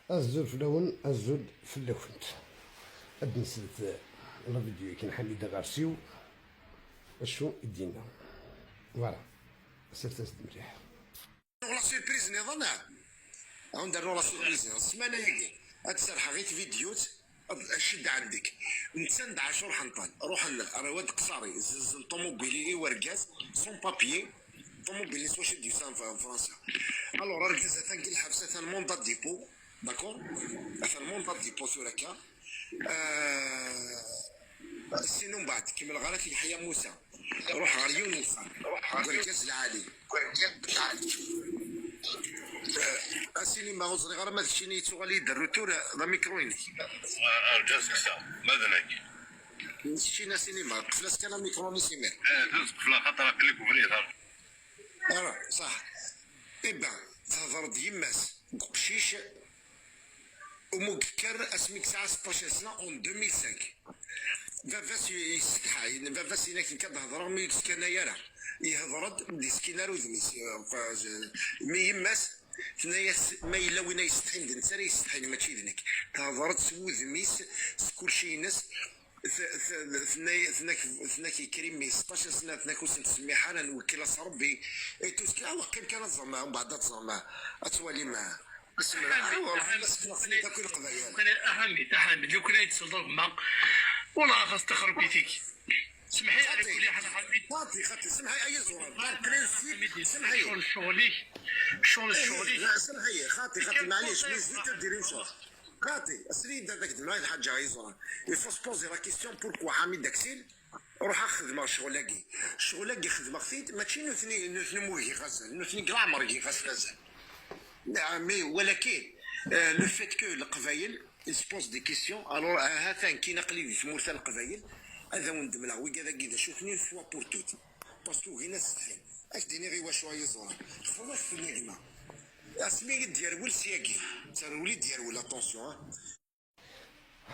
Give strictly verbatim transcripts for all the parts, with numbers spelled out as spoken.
Azul fell-awen, azul fell-akent. Ad d-nslet la vidéo-agi n Ḥamid Aɣersiw. Acu i d-yenna? Voilà. Slet-as-d mliḥ. Rnu la surprise niḍen, ah? Ad nernu la surprise niḍen. Ssmana-agi, ad d-serḥeɣ i tvidyut, ad, cedda ɛendek. Netta d Ɛacur Ḥenṭal. Ruḥen ar Wad Qṣari, zzenzen ṭumubil i urgaz, sans papier. Ṭumubil-is wacu d-yusan f-, Fransa. Alors, argaz atan deg lḥebs, atan mandat de dépôt. D'accord? Atan mandat de dépôt tura akka. Euh, sinon, mbeɛd, kemmleɣ ɣer At Yeḥya Musa. Ruḥ ɣer yiwen n wexxam. Deg urgaz lɛali. Euh, asinima, ur ẓriɣ ara ma d keččini yettuɣal-iyi-d retour, euh, d amikru-inek. Arǧa seksa, ma d nekk. Keččini asinima, qfel-as kan amikru-nni simir. Eh, tuz qfel axaṭer aql-ik ubrid, arǧa. Ara, ṣaḥ. Eh ben, tehder-d yemma-s deg uqcic, umugekker asmi yesɛa seṭṭac sna en deux mille cinq. Baba-s yessetḥa, baba-s yenna-k nekk ad d-hedreɣ mi ur d-skanay ara. Yehder-d, ur d-yeskin ara udem-is. Mi yemma-s tenna-yas, ma yella win ay yessetḥin d netta ara yessetḥin, mačči d nekk. Tehder-d s wudem-is, s kulci-ines. T-, t-, tenna-k, tenna-k, tenna-k yekker imi seṭṭac sna, tenna-k ur sen-ttsemmiḥ ara, nwekkel-as Rebbi. Et tout ce qui, ah, waqqim kan ad ẓreɣ, mbeɛd ad ẓreɣ, ad twalim, ah, asmi, ah, wallahi, ma sekneɣ-ten-id akk i Leqbayel. Aḥmed, Aḥmed, lukan ay d-tesleḍ gma, wala xas taxrubit-ik. Semḥi, ala kulli ḥal, Aḥmed. Xaṭi, xaṭi, semḥi, ay iẓuran. Xaṭi, semḥi. Ccɣel, ccɣel-ik, ccɣel, ccɣel-ik. Semḥi, xaṭi, xaṭi, maɛlic, mais je vais te dire une chose. Xaṭi, asrid ad ak-d-mleɣ lḥaǧa ay iẓuran. Il faut se poser la question pourquoi Ḥamid Aksil, ruḥ ad xedmeɣ ccɣel-agi. Ccɣel-agi xedmeɣ-t-id, mačči nutni, nutni mu giɣ azal, nutni deg leɛmer giɣ-as azal. Ah, mais, walakin, euh, le fait que Leqbayel, il se pose des questions, alors, ah, ha-t-an, kin aql-i di tmurt n Leqbayel, ad awen-d-mleɣ wigad-agi d acu-ten une fois pour toutes. Parce que ugin ad setḥin. Ad k-d-iniɣ i wacu ay iẓuran. Xḍiɣ-ten a gma. Asmi i d-yerwel syagi. Terwel i d-yerwel, attention, ah.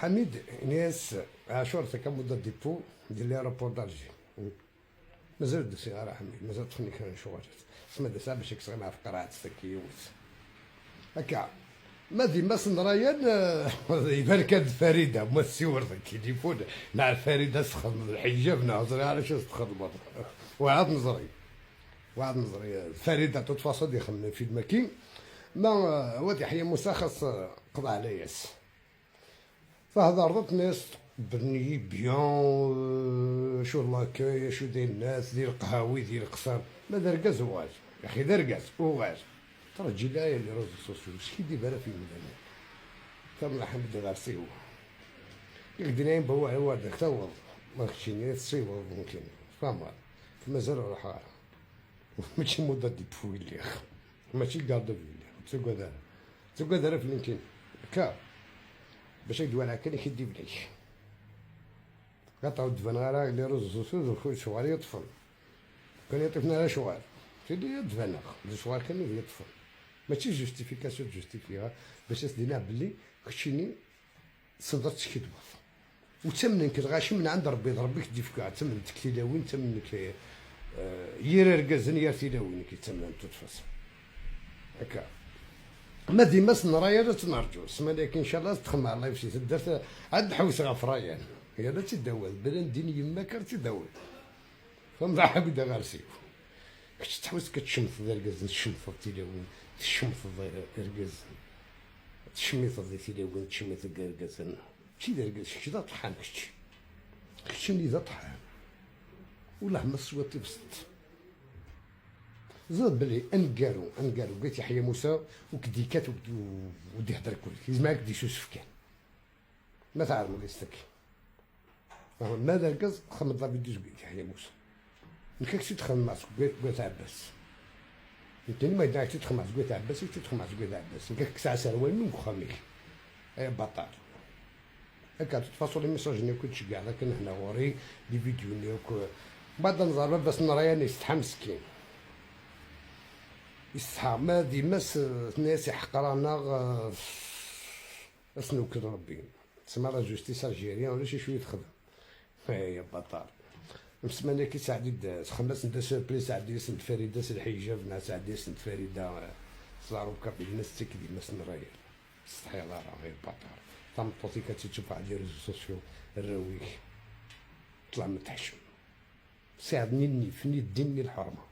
Ḥamid, ini-as, Ɛacur, takammuḍ ad d-ippu di l'aéroport d'Alger. Mazal ur d-usiɣ ara, Ḥamid, mazal ṭṭfen-iyi kra n ccɣel. Sma d asɛa bac ad k-sɣimeɣ ɣef qerɛet tagi yiwet. Akka, ma d yemma-s n Rayan, eh, iban kan d Farida, ma tessiwel deg tilifun, neɣ Farida txedmeḍ lḥijab, neɣ ẓriɣ ara acu txedmeḍ. Werɛad neẓri. Werɛad neẓri. Farida, de toute façon, ad ixemmem film-agi. Ma, eh, Wat Yeḥya Musa, xas, eh, qḍeɛ layas. Tehder d tnist, bni bien, euh, acu d l'accueil, acu d innas, di leqhawi, di leqsar. Ma d argaz uɣal, yaxi d argaz uɣal. Tṛaǧi la les réseaux sociaux, ur skiddib ara f yimdanen. Tamla Ḥamid ɣer siwa. Yak d-nnan ba wa, wa d taweḍ, ma keččini ad tessiweḍ mumkin. Tfehmeḍ? Mazal ur ruḥeɣ ara. Mačči muda d ipfu i lliɣ. Mačči garde à vue i lliɣ. Ur ttagad ara. Ur ttagad ara fell-i nekkini. Akka. Bac ad d-walaɣ kan ikiddib-ik. Xaṭer ur d-baneɣ ara les réseaux sociaux, d acu ccɣel i yeṭṭfen. Kan yeṭṭfen ara ccɣel. Tili ad d-baneɣ. D ccɣel kan i d-yeṭṭfen. Mačči justification d justifier. Bac ad s-d-iniɣ belli keččini tessneḍ ad teskidbeḍ. Ur ttamnen-k lɣaci min ɛend Rebbi, d Rebbi i k-d-ifka. Ttamnent-k tilawin, ttamnen-k, eh, yir irgazen, yir tilawin i k-yettamnen, de toute façon. Akka. Ma d yemma-s n Rayan ad tt-nerǧu. Ssmana-agi, ncallah, ad txemmem live si taddart, ad nḥewwes ɣef Rayan. Yal ad tt-id-tawiḍ. Blan din yemma-k ad tt-id-tawiḍ. Fehmeḍ a Ḥamid Aɣersiw? Kečč tḥewwes-k ad tcemteḍ irgazen, tcemteḍ tilawin, tcemteḍ irgazen. Tcemmiteḍ di tilawin, tcemmiteḍ deg irgazen. Mačči d argaz, kečč d aṭḥan, kečč. Keččini d aṭḥan. Wellah ma teswiḍ tibṣelt. Ẓriɣ belli aneggaru, aneggaru, At Yeḥya Musa, ur k-d-yekkat, ur k-d-, ur d-ihder kul. Yezmer ad k-d-isusef kan. Ma tɛelmeḍ yestek. Ma d argaz, txedmeḍ la vidéo seg At Yeḥya Musa. Nekk ad k-tt-id-xedmeɣ seg At, At Ɛebbas. Nekkini ma yella ad k-tt-id-xedmeɣ seg At Ɛebbas, ad k-tt-id-xedmeɣ seg At Ɛebbas. Nekk ad k-tesɛa serwal-nni deg uxxam-ik. Ay abaṭal. Akka, de toute façon, les messages-nni akk i d-tceggɛeḍ akken hna ɣur-i, les vidéos-nni akk. Mbeɛd ad nẓer baba-s n Rayan yessetḥa meskin. Yessetḥa, ma d yemma-s, eh, tenna-yas iḥeqran-aɣ, eh, ad s-newkel Rebbi. Tsemma la justice algérienne, ulac acu i texdem. Ay, abaṭal. Msman-agi sɛeddi-d, txemmas-d asapli, sɛeddi-yasen-d Farida s lḥijab, neɣ sɛeddi-yasen-d Farida, eh, s la robe kabyle, s tikdi-mas n Rayan. Tsetḥiḍ ara, ay baṭar. Tameṭṭut-ik ad tt-tṣubb ɣer les réseaux sociaux, arraw-ik. Ṭṭlam ad teḥcem. Sɛiḍ-nni nnif, nni ddin, nni lḥerma.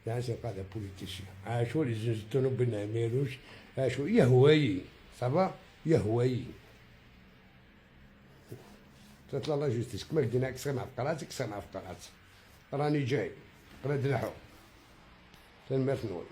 Lɛas yebqa d apolitisyen. Acu les institutions n Ben Ɛmiruc, acu, yehwa-yi. Ça va? Yehwa-yi. Tella la justice, kma k-d-nniɣ, kkes ɣef qrat, kkes ɣef qrat. Rani ǧay, qrad leḥḥu. Tanemmirt-nwen.